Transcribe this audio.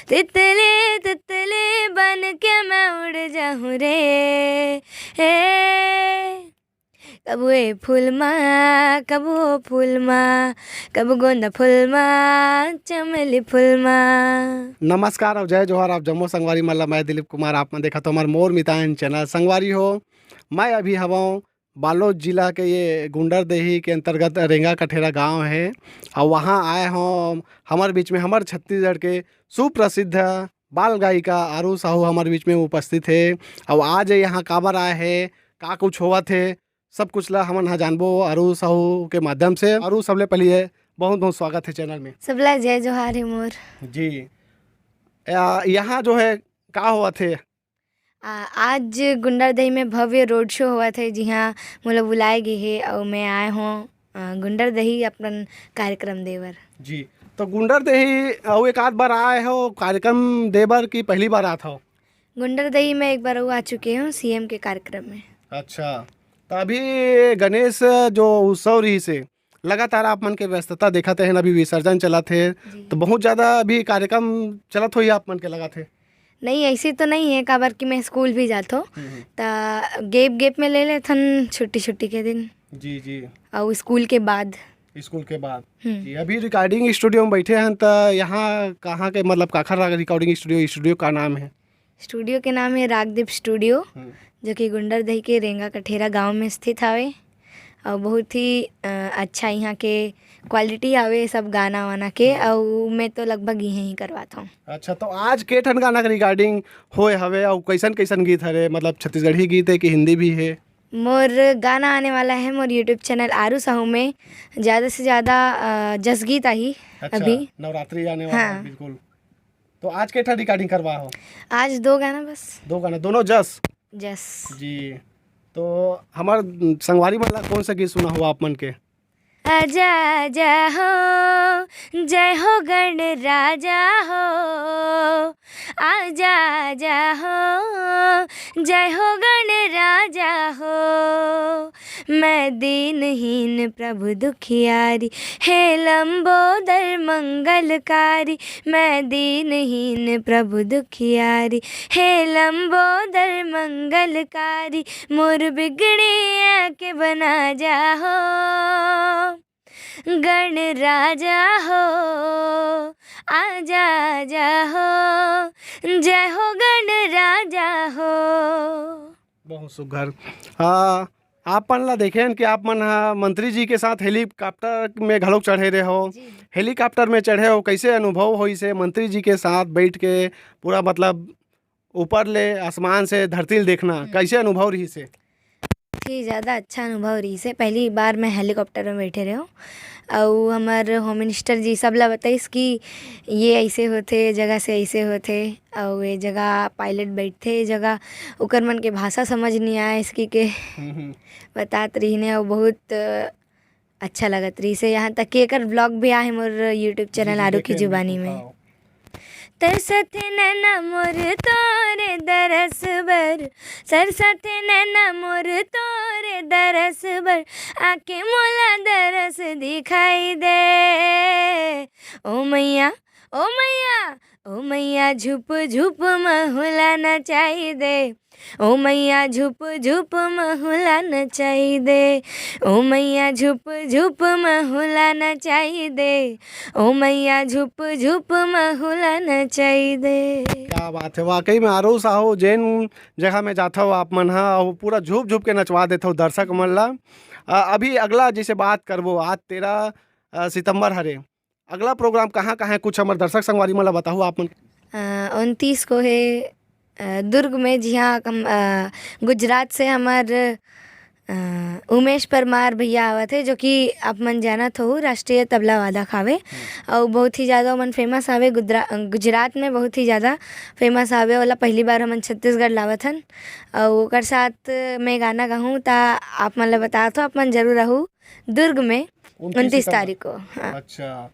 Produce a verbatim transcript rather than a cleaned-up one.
तितली, तितली बन के मैं उड़ जाहूँ रे। ए, कबू ए फूल मा, कबू ओ फूल मा, कबू गोंदा फूल मा, चमेली फूल मा। नमस्कार और जय जोहार, आप जम्मो संगवारी मन ला। मैं दिलीप कुमार, आप मन देखत हो हमर मोर मितान चैनल। संगवारी हो, मैं अभी हवं बालोद जिला के ये गुंडरदेही के अंतर्गत रेंगा कठेरा गांव है, और वहाँ आए हों। हमर बीच में हमर छत्तीसगढ़ के सुप्रसिद्ध बाल गायिका आरू साहू हमर बीच में उपस्थित है। और आज यहाँ काबर आए है, का कुछ होवत है, सब कुछ ला हमन ह जानबो आरू साहू के माध्यम से। आरू सबले पहले बहुत बहुत स्वागत है चैनल में। सबला जय जोहार है मोर। जी, आ, यहाँ जो है का होवत है? आ, आज गुंडरदेही में भव्य रोड शो होवत है, जिहाँ मोला बुलाए गे हे और मैं आए हों, आ, गुंडरदेही अपन कार्यक्रम देवर। जी, तो गुंडरदेही अउ एक आध बार आए हो कार्यक्रम देबर कि पहली बार आत हो? गुंडरदेही में एक बार अउ आ चुके हूँ सीएम के कार्यक्रम में। अच्छा, तो अभी गणेश जो उत्सव रहिस हे, लगातार आप मन के व्यस्तता देखत हन, अभी विसर्जन चलत हे, जी। तो बहुत ज्यादा अभी कार्यक्रम चलत होही आप मन के लगत हे? नहीं, ऐसे तो नहीं है, काबर कि मैं स्कूल भी जात हूँ, हम्म, हम्म। त गैप गैप में ले लेथन छुट्टी छुट्टी के दिन। जी, जी। और स्कूल के बाद। स्कूल के बाद। हम्म। जी, अभी रिकॉर्डिंग स्टूडियो में बैठे हैं, तो यहाँ कहाँ के, मतलब, काखर रिकॉर्डिंग स्टूडियो, स्टूडियो का नाम है? स्टूडियो के नाम है रागदीप स्टूडियो, हम्म। जो कि गुंडरदेही के रेंगा कठेरा गांव में स्थित हवे। और बहुत ही, अ, अच्छा यहाँ के क्वालिटी हवे सब गाना वाना के, हम्म। और मैं तो लगभग यहीं ही करवाता हूँ। अच्छा, तो आज के ठन गाना के रिकॉर्डिंग होए हवे, और कैसन कैसन गीत हरे, मतलब, छत्तीसगढ़ी गीत है कि हिंदी भी है? मोर गाना आने वाला है मोर YouTube चैनल आरू साहू में, ज़्यादा से ज़्यादा, अ, जस गीत आही। अच्छा, अभी। नवरात्रि आने वाला है, हाँ। बिल्कुल। तो आज के ठा रिकॉर्डिंग करवा हो? आज दो गाना बस। दो गाना, दोनों जस? जस। जी, तो हमार संगवारी मन ला कौन सा गीत सुना हुआ आप मन के? आजा आजा हो, जय हो गण राजा हो, आजा आजा हो, जय हो गण राजा हो। मैं दीनहीन प्रभु दुखियारी, हे लंबोदर मंगलकारी। मैं दीनहीन प्रभु दुखियारी, हे लंबोदर मंगलकारी। मोर बिगड़िया के बना जा हो, गण राजा हो, आजा आजा हो, जय हो गण राजा हो। बहुत सुघर। आ, आप मन ला देखेन कि आप मन ह मंत्री जी के साथ हेलीकॉप्टर में घलोक चढ़े रहे हो। जी। हेलीकॉप्टर में चढ़े हो, कैसे अनुभव होइस हे मंत्री जी के साथ बैठ के, पूरा, मतलब, ऊपर ले आसमान से धरती ल देखना, हम्म। कैसे अनुभव रहिस हे? बहुत ही ज़्यादा अच्छा अनुभव रहिस हे। पहली बार मैं हेलीकॉप्टर में बैठे रहे हूँ और हमर होम मिनिस्टर जी सब ला बताइस कि ये ऐसे होथे, जगह से ऐसे होथे। अउ ए जगह पायलट बैठथे, ए जगह ओकर मन के भाषा समझ नइ आए, इसकी के हम्म, हम्म। बतात रहिने, अउ बहुत अच्छा लगत रहिस हे। यहाँ तक कि एकर ब्लॉग भी आहे मोर YouTube चैनल जी, जी, आरू की देखे, जुबानी बिल्कुल, में। हाँ। तरसथे नैना मोर तोरे दरस बर, तरसथे नैना मोर तोरे दरस बर, आके मोला दरस दिखाई दे। ओ मैया, ओ मैया, ओ मैया, झुप झुप महुला नचाई दे। ओ मैया, झुप झुप महुला नचाई दे। ओ मैया, झुप झुप महुला नचाई दे। ओ मैया, झुप झुप महुला नचाई दे। क्या बात है, वाकई में आरू साहू, जेन जगह में जाथव आप मन ह, अउ पूरा झुप झुप के नचवा देथव दर्शक मन ला। अ, अभी अगला जैसे बात करबो, आज तेरह, अ, सितंबर हरे, अगला प्रोग्राम कहाँ कहाँ है, कुछ हमर दर्शक संगवारी मन ला बताहू आप मन। अ, उनतीस को है, अ, दुर्ग में, जिहाँ हम, अ, गुजरात से हमर, अ, उमेश परमार भैया आवत है, जो कि आप मन जानत हो, राष्ट्रीय तबला वादक हावे। हम्म। अउ बहुत ही ज़्यादा ओमन फेमस हावे गुजरा-, गुजरात में, बहुत ही ज़्यादा फेमस हावे। ओला पहली बार हमन छत्तीसगढ़ लावत हन। अउ ओकर साथ मैं गाना गाहूँ, त आप मन ला बतात हो, आप मन जरूर आहू दुर्ग में उनतीस उनतीस सितंबर। तारीख को। हाँ। अच्छा।